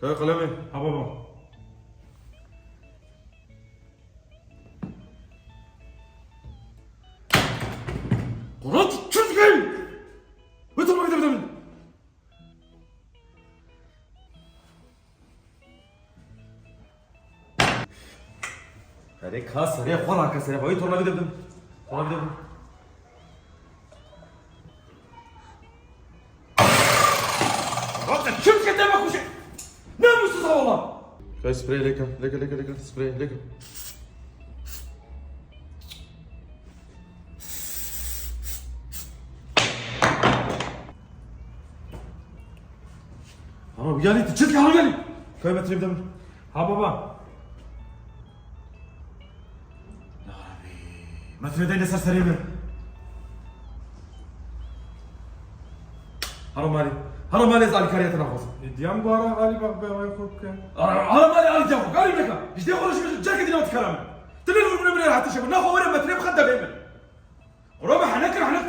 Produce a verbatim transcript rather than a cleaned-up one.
Kaya kalemê. Ha baba. Kurat çizgi! Ve tamam, gidelim. Erê ka serê xwe rake serê xwe. Wî tornavî de bidim. Tornavî de bidim. Rake çim ke dema kuşe. Namussuz ha wala. Kay sprey leke, leke, leke, leke, sprey leke. Haro gelî, tu çi dikî, haro gelî? Kay metrê bide min. Ha baba. Ya Rabbi. Metrê deyne ser serê min. Haro malê. Haro malê, ez alîkariya te naxwazim. E, diyam ku ara alî bak be, wê xwe bike. Ara, ara malê alî diya xwe, alî beka. Ji dê xwe re ji min cerkê dîna dikara min. Tu lê vur min, min hatî şeku. Naxwe were metrê bixwe devê min. Ora me hene kir, hene